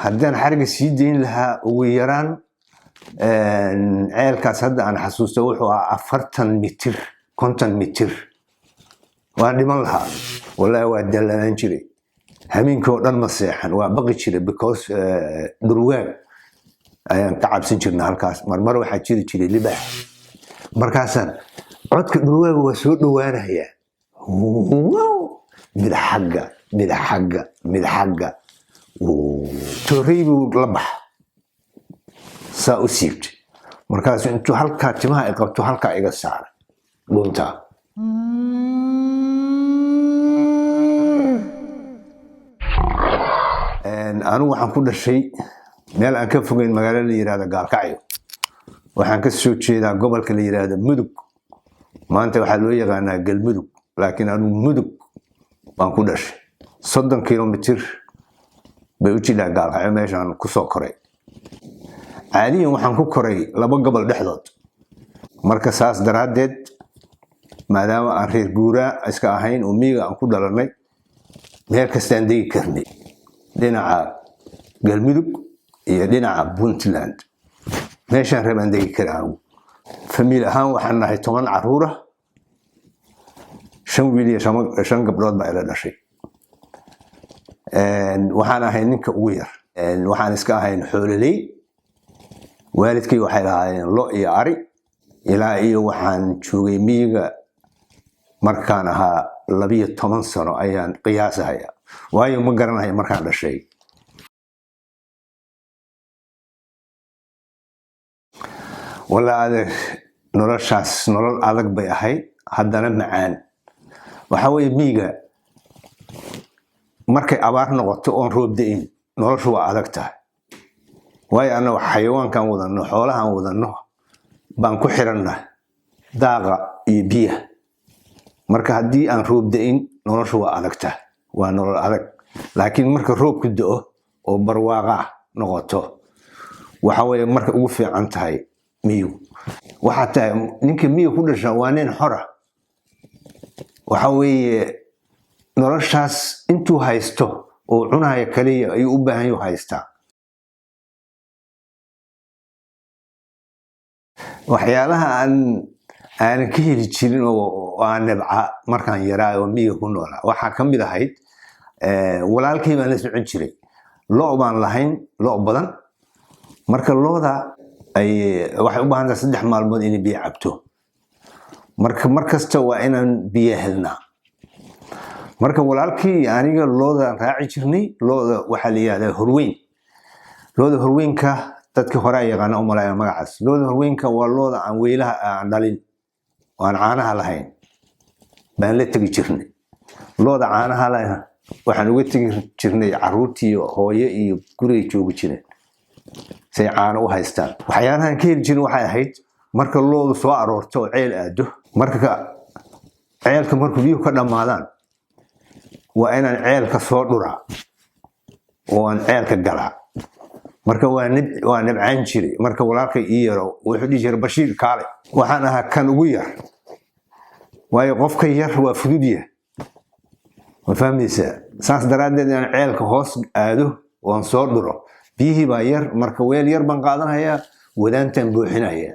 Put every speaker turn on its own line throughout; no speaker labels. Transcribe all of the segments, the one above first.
Haddaan xariga sii dayn lahaa, ugu yaraan ceelkaas hadda aan xasuusto wuxuu ahaa 40 mitir, 50 mitir. Waan dhiman lahaa, wallahi. Waa dallanaan jiray, hameenkii oo dhan ma seexan, waa baqi jiray, because dhurwaag ayaan ka cabsan jirna halkaas. Marmar waxaa jiri jiray libaax. Markaasaan codka dhurwaaga waa soo dhowaanayaa, mid xagga, mid xagga, mid xagga. Toorey buu la baxa, saa u siibtay. Markaasu intuu halkaa timaha ay qabto halkaa iga saaray dhuntaa. Anigu waxaan ku dhashay meel aan ka fogeyn magaalo la yirahdo Gaalkacyo. Waxaan ka soo jeedaa gobolka la yiraahdo Mudug. Maanta waxaa loo yaqaanaa Galmudug, laakiin anigu Mudug baan ku dhashay. 30 kilomitir bay u jidhaa Gaalkacyo meeshaan kusoo koray. Caadiyan waxaan ku koray laba gobol dhexdood. Marka saas daraaddeed, maadaama aan reer guuraa iska ahayn oo miyiga aan ku dhalanay, meel kastaan degi karnay, dhinaca Galmudug iyo dhinaca Puntland, meeshaan rabaan degi kara. Anigu famiil ahaan waxaan nahay 10 caruura, shan wiil iyo shan gabdhood baa ila dhashay. Waxaan ahay ninka ugu yar. Waxaan iska ahayn xoololey. Waalidkay waxay lahaayeen lo iyo ari. Ilaa iyo waxaan joogay miyiga markaan ahaa 12 sano ayaan qiyaasahaya, waayo ma garanayo markaan dhashay. Walaa adeer, noloshaas nolol adag bay ahayd, haddana macaan. Waxa weeye, miyiga markay abaar noqoto oon roob da'in, noloshu waa adag tahay, waayo annaga xayawaankan wadanno, xoolahan wadanno baan ku xiranna daaqa iyo biyaha. Marka haddii aan roob da'in, noloshu waa adag tahay, waa nolol adag. Laakiin marka roobku da'o oo barwaaqa noqoto, waxa weeye marka ugu fiican tahay miyigu. Waxaa tahay ninka miyiga ku dhasha waa nin xora. Waxa weeye, noloshaas intuu haysto oo cunayo kaliya ayuu u baahan yahu haystaa. Waxyaalaha aan aanan ka heli jirin oo aan nabca markaan yaraa oo miyiga ku noolaa waxaa ka mid ahayd, walaalkay baan la socon jiray. Lo' baan lahayn, lo' badan. Marka looda ay waxay u baahan tahay 3 maalmood inay biyo cabto. Marka mar kasta waa inaan biyo helnaa. Marka walaalkii aniga loodaan raaci jirnay. Looda waxaa la yihahdaa horweyn. Looda horweynka dadkii hore ay yaqaana umalaya magacaas. Looda horweynka waa looda aan weylaha aan dhalin oo aan caanaha lahayn baan la tegi jirnay. Looda caanaha leh waxaan uga tegi jirnay caruurtii, hooyo iyo gurigay joogi jireen, say caano u haystaan. Waxyaalahan ka heli jirin waxay ahayd, marka loodu soo aroorto oo ceel aado, marka ceelka markuu biyuhu ka dhammaadaan, waa inaan ceelka soo dhuraa oo aan ceelka galaa. Marka waa nabcaan jiray. Marka walaalkay ii yaro wuxuu dhihi jiray, "Bashiir, kaale." Waxaan ahaa kan ugu yar, waayo qofka yar waa fudud yahay, ma fahmaysaa? Saas daraaddeed inaan ceelka hoos aado oon soo dhuro, biyihii baa yar. Marka weel yar baan qaadanayaa, wadaantaan buuxinaya.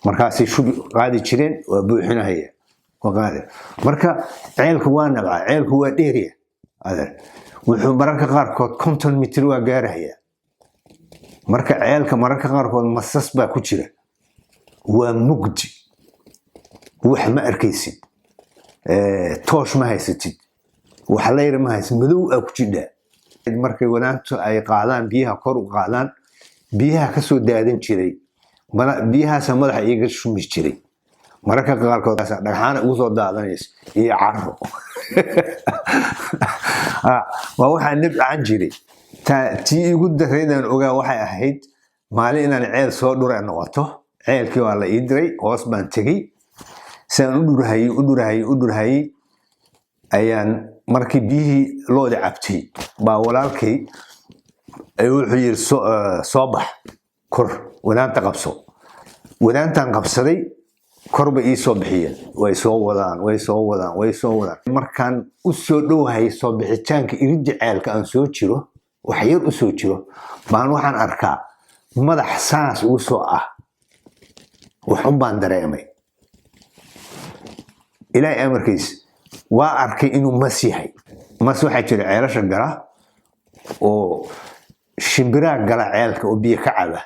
Markaasay shubi qaadi jireen, waa buuxinahaya, waa qaadi. Marka ceelka waa nabcaa. Ceelku waa dheerya adeer, wuxuu mararka qaarkood 50 mitir waa gaarahaya. Marka ceelka mararka qaarkood masas baa ku jira, waa mugdi, wax ma arkaysid, toosh ma haysatid, wax layra ma haysid, madow aa ku jidhaa. Markay wadaantu ay qaadaan biyaha, kor u qaadaan, biyaha kasoo daadan jiray, biyahaasa madaxa iiga shumi jiray. Mararka qaarkood dhagxaana ugu soo daadanaysa iyo caro. Waa waxaa nabcaan jiray. Tii igu daraydaan ogaa waxay ahayd maalin inaan ceel soo dhura noqoto. Ceelkii waa la ii diray, hoos baan tegey. Sidaan u dhurhayey, u dhurhayey, u dhurhayey, ayaan markii biyihii loodi cabtay baa walaalkay wuxuu yiri, "Soo bax, kor wadaanta qabso." Wadaantaan qabsaday, kor bay ii soo bixiyeen. Way soo wadaan, way soo wadaan, way soo wadaan. Markaan u soo dhowahay soo bixitaanka iridda ceelka aan soo jiro. Wax yar u soo jiro baan waxaan arkaa madax saas ugu soo ah. Waxun baan dareemay. Ilaahay amarkiis, waa arkay inuu mas yahay. Mas waxaa jira ceelasha gala oo shimbiraha gala ceelka oo biyo ka caba.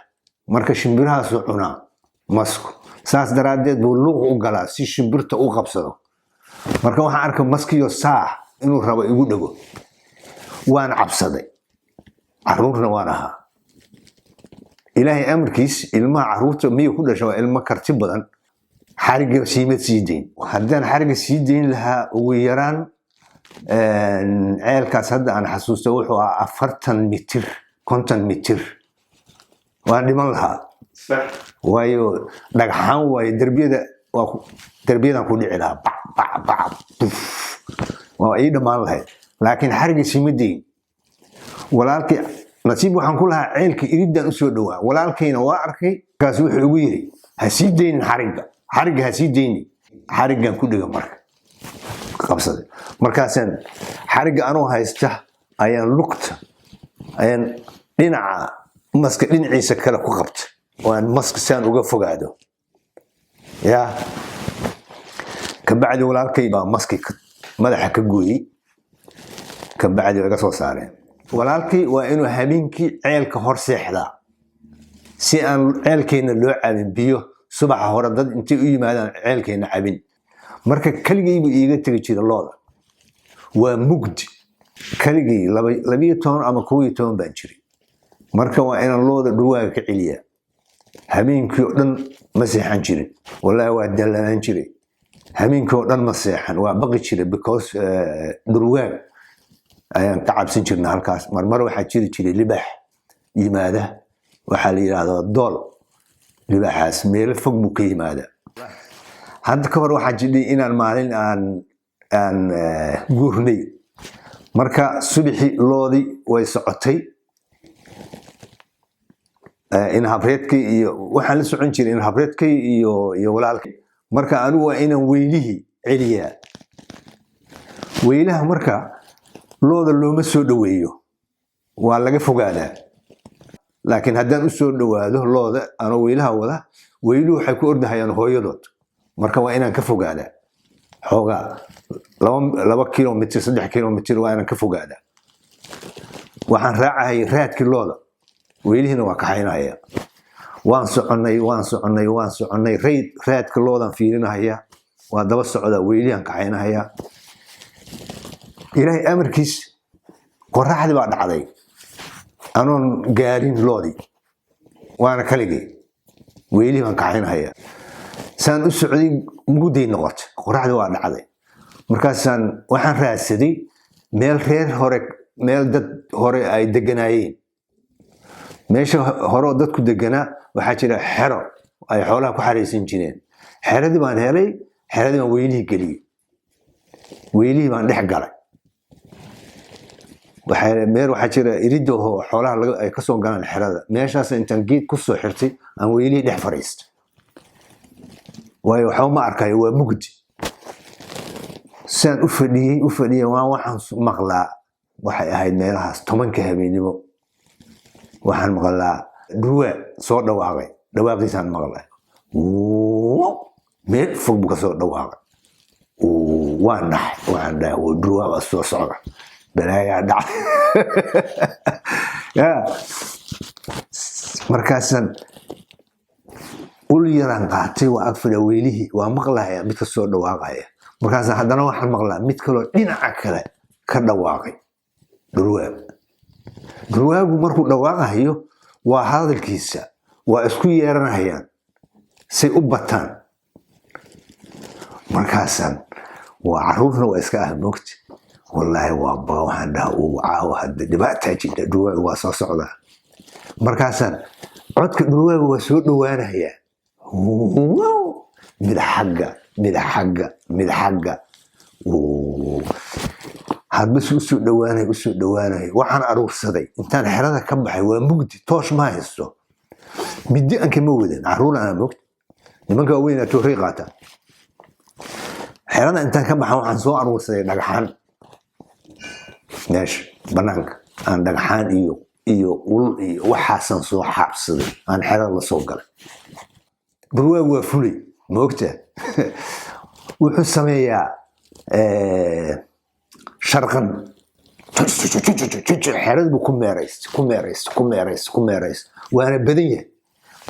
Marka shimbirahaasuu cunaa masku, saas daraaddeed buu luuq u galaa si shimbirta u qabsado. Marka waxaan arkay maskiyo saa inuu rabo igu dhego. Waan cabsaday, caruurna waan ahaa. Ilaahay amarkiis, ilmaha caruurta miya ku dhasha waa ilmo karti badan. Xarigga siimad sii dayn. Haddaan xarigga sii dayn lahaa, ugu yaraan ceelkaas hadda aan xasuusto wuxuu ahaa 40 mitir, 50 mitir. Waan dhiman lahaa, waayo dhagxaan waayo. Derbiyada waa derbiyadan ku dhici lahaa, bac bac bac, buf, waa ii dhammaan lahayd. Laakiin xarigga siima dayn. Walaalkii, nasiib waxaan ku lahaa ceelka iriddan usoo dhowaa. Walaalkayna waa arkay. Markaas wuxuu igu yiri, "Ha sii daynin xarigga, xarigga ha sii daynin." Xariggan ku dhiga marka qabsaday. Markaasaan xarigga anoo haysta ayaan lugta ayaan dhinaca maska dhinaciisa kale ku qabta oo aan maska saan uga fogaado. Ya kabacdi walaalkay baa maski madaxa ka gooyey. Kabacdi waa iga soo saareen. Walaalkay waa inuu habeenkii ceelka hor seexdaa si aan ceelkeenna loo cabin biyo subaxa hore, dad intay u yimaadaan ceelkeenna cabin. Marka keligaybu iiga tegi jira looda. Waa mugdi, keligay, 12 ama 11 baan jiray. Marka waa inaan looda dhurwaaga ka celiyaa. Habeenkii oo dhan ma seexan jirin. Wallaahi, waa dallanaan jiray. Habeenkii oo dhan ma seexan, waa baqi jiray, because dhurwaag ayaan ka cabsan jirna halkaas. Marmar waxaa jiri jiray libaax yimaada, waxaa la yidhaahdaa dool. Libaaxaas meelo fog buu ka yimaadaa. Hadda ka hor waxaa jidhay inaan maalin aan guurnay. Marka subaxii loodii way socotay. Inhabreedkii iyo waxaan la socon jiray inhabreedkii iyo walaalkii. Marka anigu waa inaan weylihii celiyaa. Weylaha marka looda looma soo dhoweeyo, waa laga fogaadaa. Laakiin haddaan usoo dhowaado looda anoo weylaha wada, weyluhu waxay ku ordahayaan hooyadood. Marka waa inaan ka fogaadaa xoogaa 2 kilomitir, 3 kilomitir waa inaan ka fogaadaa. Waxaan raacahayay raadkii looda, weylihiina waa kaxaynaya. Waan soconnay, waan soconnay, waan soconnay. Rayd raadka loodaan fiirinahaya, waa daba socdaa, weylihaan kaxaynahaya. Ilaahay amarkiis, qoraxdii baa dhacday anoon gaarin loodii, waana kaligay, weylihii baan kaxaynahaya. Saan u socday mugday noqotay, qoraxdii waa dhacday. Markaasaan waxaan raadsaday meel reer hore, meel dad hore ay deganaayeen. Meesha hore oo dadku deganaa waxaa jira xero ay xoolaha ku xaraysan jireen. Xeradii baan helay, xeradii baan weylihii geliyey, weylihii baan dhex galay. Meel waxaa jira iridaho xoolaha ay kasoo galaan xerada. Meeshaas intaan geed kusoo xirtay aan weylihii dhex fadhiistay, waayo waxba ma arkayo, waa mugdi. Siaan u fadhiyey, u fadhiyey, waan waxaan maqlaa, waxay ahayd meelahaas 10-ka habeenimo, waxaan maqlaa dhurwaa soo dhawaaqay. Dhawaaqiisaan maqlay, meel fog buu kasoo dhawaaqay. Waan naxay. Waxaan dhahay, "Dhurwaa baa soo socda, balaayaa dhacay." Ya markaasaan ul yaraan qaatay, waa ag fadhiya weylihii, waa maqlaya mid ka soo dhawaaqaya. Markaas haddana waxaan maqlaa mid kaloo dhinaca kale ka dhawaaqay, dhurwaa. Dhurwaagu markuu dhawaaqahayo waa hadalkiisa, waa isku yeeranahayaan say u bataan. Markaasaan waa caruurna waa iska ah, moogta. Wallaahi waa ba waxaan dhaha, uu caawa hadda dhibaataa jirta, dhurwaagu waa soo socdaa. Markaasaan codka dhurwaagu waa soo dhowaanayaa, mid xagga, mid xagga, mid xagga. Hadba si usoo dhowaanay, usoo dhowaanay. Waxaan aruursaday intaan xerada ka baxay. Waa mugdi, toosh ma haysto, middi anka ma wadan, caruur anaa, mogta. Nimanka waaweyn toorey qaata. Xerada intaan ka baxan waxaan soo aruursaday dhagxaan meesha banaanka. Aan dhagxaan iyo ul iyo waxaasaan soo xaabsaday, aan xerada la soo galay. Dhurwaagu waa fulay, ma ogta? Wuxuu sameeyaa sharqan. Xerad buu ku meeraysta, ku meeraysta, ku meeraysta, ku meeraysta, waana badan yahay.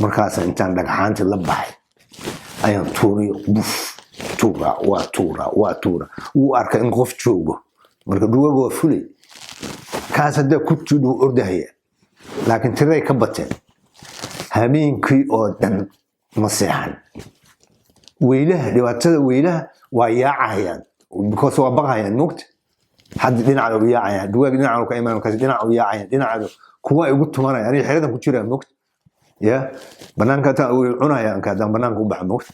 Markaasa intaan dhagxaantii la baxay ayaan tuuriyo, buf, tuura, waa tuura, waa tuura. Wuu arka in qof joogo. Marka dhurwaagu waa fulay kaas, haddaa ku tidhuu ordahaya, laakiin tiraday ka bateen. Habeenkii oo dhan ma seexan. Weylaha, dhibaatada weylaha waa yaacahayaan, because waa baqahayaan, mogta? Hadda dhinaca u yaacayaan, dugaag dhinaca ka imaan, markaas dhinaca u yaacayaan, dhinaca kuwa igu tumanaya. Aniga xeradan ku jiraa, mogta? Ya banaanka taa way cunayaan ka haddaan banaanka u baxa, mogta?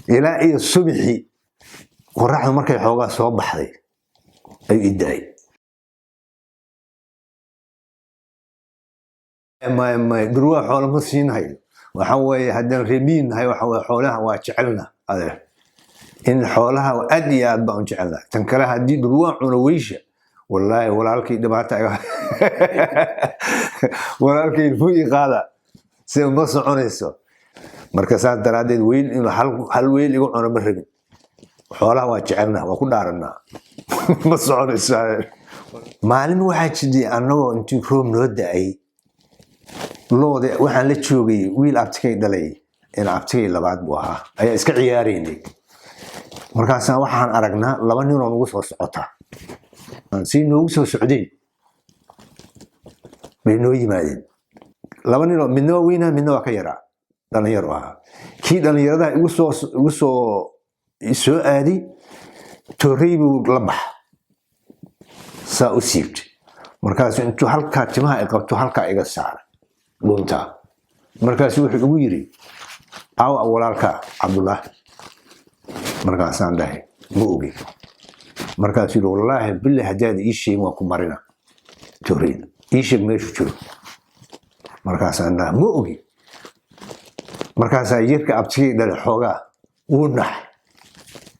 Ilaa iyo subixii qoraxdu markay xoogaa soo baxday ayuu i daayay. May, may, dhurwaa xoola ma siinhayo. Waxa weeye, haddaan reemiin nahay, waxa weye xoolaha waa jecelna, adeer. In xoolaha aad iyo aad baan u jecelnahay. Tan kale, haddii dhurwaa cuno weysha, wallaahi walaalkii dhibaata, walaalkii ilmu ii qaada si ma soconayso. Marka saas daraaddeed weyl inuu hal weyl igu cuno ma rabin. Xoolaha waa jecelnaha, waa ku dhaaranaa, ma soconayso, adeer. Maalin waxaa jiray annagoo intii roob noo da'ay, looda waxaan la joogay wiil abtigay dhalay, in abtigay labaad buu ahaa, ayaa iska ciyaaraynay. Markaasaan waxaan aragnaa laba ninoo nagu soo socota. Si noogu soo socdeen bay noo yimaadeen laba ninoo, midna waa weynaa, midna waa ka yaraa, dhalinyaro ahaa. Kii dhalinyaradaha igu soo soo aaday, toorey buu la baxa, saa u siibtay. Markaasu intuu halkaa timaha ay qabto halkaa iga saaray dhuntaa. Markaasu wuxuu igu yiri, "Aawa walaalkaa Cabdulaahi?" Markaasaan dhahay, "Ma ogi." Markaasuu yiri, "Wallaahi billahi, haddaad ii sheegin waa ku marina tooreyda. Ii sheeg meeshuu jiro." Markaasaan dhahay, "Ma ogi." Markaasaa yarka abtigay dhale xoogaa wuu naxay,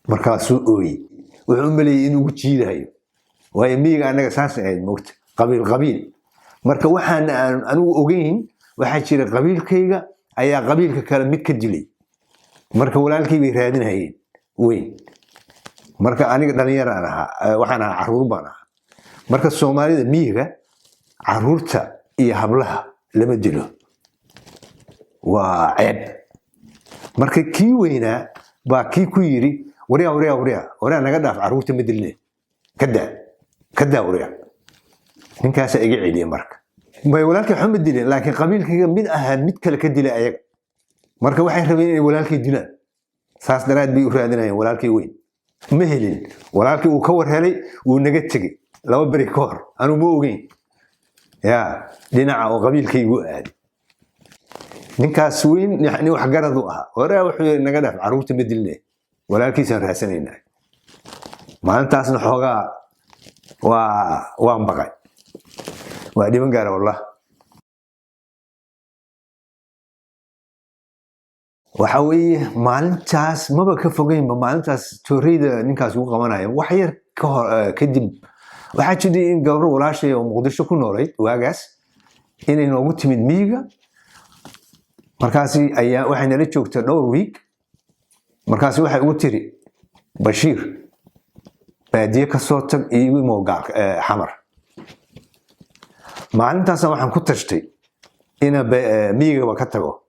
markaasuu ooyey. Wuxuu u maleeyey inuu ugu jiidahayo, waayo miyiga annaga saasay ahayd, moogta? Qabiil qabiil. Marka waxaan aan anigu ogeyn, waxaa jira qabiilkayga ayaa qabiilka kale mid ka dilay. Marka walaalkay bay raadinayeen weyn. Marka aniga dhalinyaraan ahaa, waxaan ahaa, caruur baan ahaa. Marka Soomaalida miyiga caruurta iyo hablaha lama dilo, waa ceeb. Marka kii weynaa baa kii ku yiri, "Waryaa, waryaa, waryaa, waryaa, naga dhaaf, caruurta ma dilne, kadaa, kadaa, waryaa." Ninkaasaa iga celiya. Marka may walaalkay waxba ma dileen, laakiin qabiilkayga mid ahaa mid kale ka dilay ayaga. Marka waxay rabeen inay walaalkay dilaan, saas daraad bay u raadinayeen walaalkay weyn. Ma helin. Walaalkii uu ka war helay, wuu naga tegey 2 beri ka hor. Anuu ma ogeyn ya dhinaca oo qabiilkaygu aaday. Ninkaas weyn nin waxgarad u ahaa. Horaa wuxuu yiri, "Naga dhaaf, caruurta ma dilne, walaalkiisaan raadsanaynaa." Maalintaasna xoogaa waan baqay, waa dhiman gaara, wallah. Waxa weeye, maalintaas maba ka fogeynba maalintaas tooreyda ninkaas ugu qabanaya. Wax yar ka hor, kadib waxaa jiray in gabro walaashay oo Muqdisho ku noolayd waagaas inay noogu timid miyiga. Markaasi ayaa waxay nala joogtay dhowr week. Markaasi waxay ugu tiri, "Bashiir, baadiye ka soo tag, iigu imow Xamar." Maalintaasna waxaan ku tashtay inaan miyigaba ka tago.